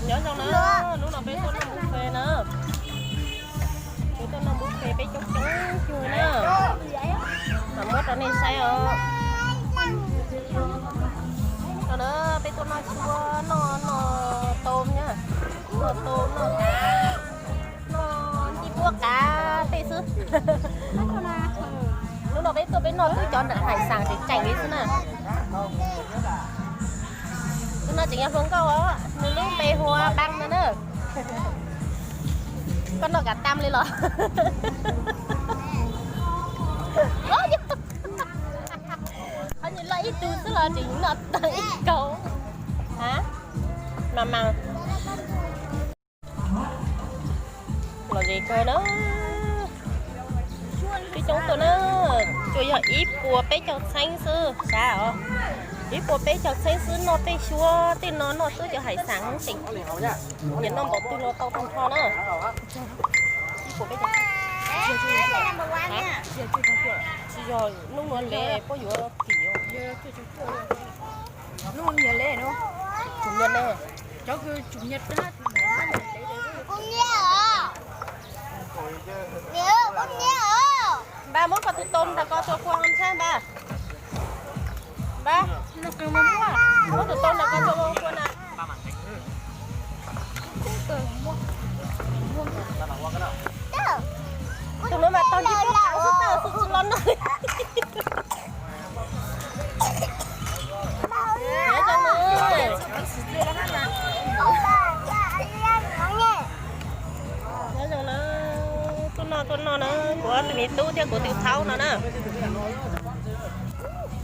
Nyob zoo na, hnub no peb tuaj noj buffet na. Peb tuaj noj buffet peb coob coob cuag na. Mam muab rau nej saib os. No na, peb tuaj noj suab, noj, noj tôm na, noj tôm, noj qav, noj ncej puab qav tej xwb. Hnub no peb tuaj peb noj twb cov nram hais xas tseem tseem li xwb na. Tus no tseem yog hluas nkauj os, nws lub npe hu ua Paj no na. Koj noj kav tam li los? Qhov nws loj ib tug xwb los tseem noj tag ib kaus. Ha, mas mas. Lom zem kawg na. Peb coob tuaj na, tsuas yog ib puas peb caug txheeb xwb, sav os. Ib puas peb caug txheeb xwb noj tej suab tej no, noj twb cov hais xas tseem, nyiam noj npaum twg los tau tag nrho na. Ib puas peb caug txheeb. Tsis yog, hnub no le puab yuav tim. Hnub nyias le no. Chủ nhật này. Chủ nhật. Npaj muab koj tus tôm nrog koj tua kua hov saib npaj. Npaj, muab tus tôm nrog koj tua kua na. Tus no mas tau ncej puab qav xwb, tau xwb tsis los noj. Nyob zoo na, tuaj noj tuaj noj na, kuv ob tug me tub thiab kuv tus thaub no na.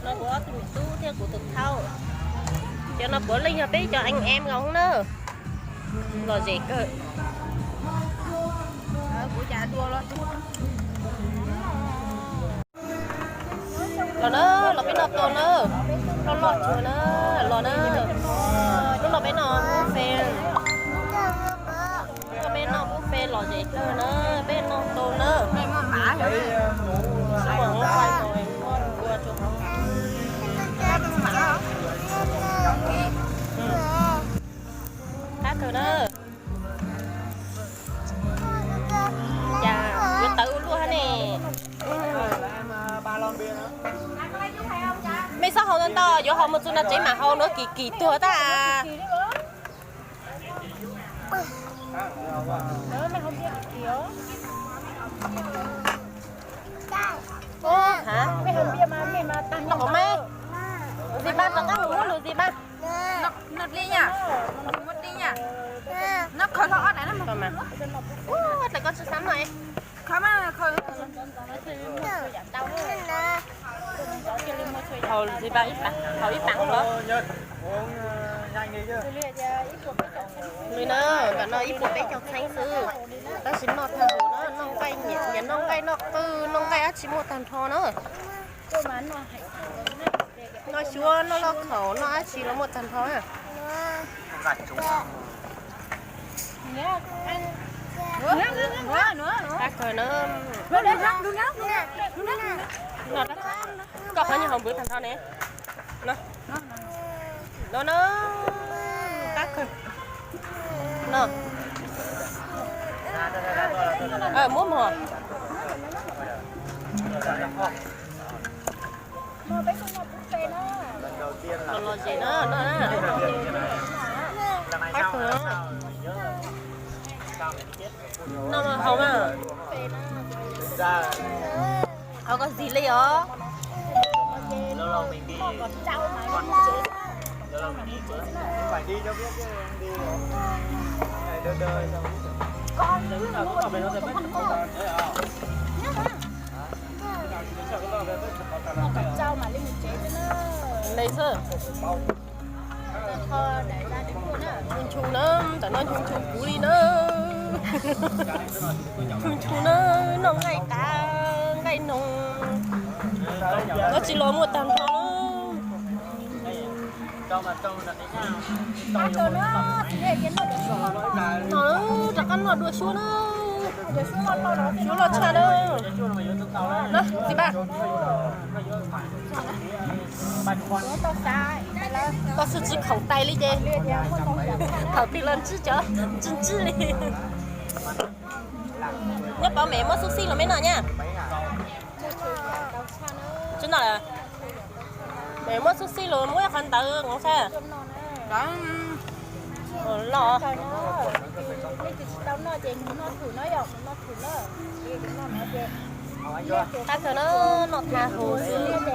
No kuv ob tug me tub thiab kuv tus thaub. Cov no puav leej yog peb cov anh em nkaus na. Lom zem kawg. Los na, los peb noj tau na. Loj loj tsuag na, los na. Hnub no peb noj buffet. Hnub no peb noj buffet lom zem kawg na, peb noj tau na. Qab kawg na. Cas yuav tawv ua luaj hab ne. Mej xob haus ntau ntau, yuav haus mus txug nram tsev mam haus, nuav kim kim tuag tag. Noj qhov mab. Zis mas rov qab mus muab lus zis mas. Ua, tes koj tsi xav noj. Haus zis mas ib pav, haus ib pav los. Li na, ntawm no ib puas peb caug txheeb xwb. Tab sis noj tag npaum na, noj nqaij, nyiam noj nqaij noj qwj, noj nqaij dab tsi muaj tag nrho na. Noj suab, noj lauj kaub, noj dab tsi los muaj tag nrho na. Qab kawg na. Koj qhov nyuag haus npwv tag nrho ne. No na, qab kawg. No. Muab mog. Los zem na, no na. Qab kawg. No mas haus mas. Haus koj zis li os. Li xwb. Nchu na, tam no nchu nchu kuv li na. Nchu nchu na, noj nqaij qav nqaij noog, dab tsi los muaj tag nrho. No rov qab noj dua suab na. Suab loj tshaj na. Na, txiv npaj. Koj xwb tsis khaum tais li ces khaum tis los ntsib cov ntsib ntsib li. Nyob pov mem muab xub xib los me noj nyab. Tsis noj lawm. Mem muab xub xib los muab ib qhov ntawd ua saib. Los. Qab kawg na, noj tag huv xwb.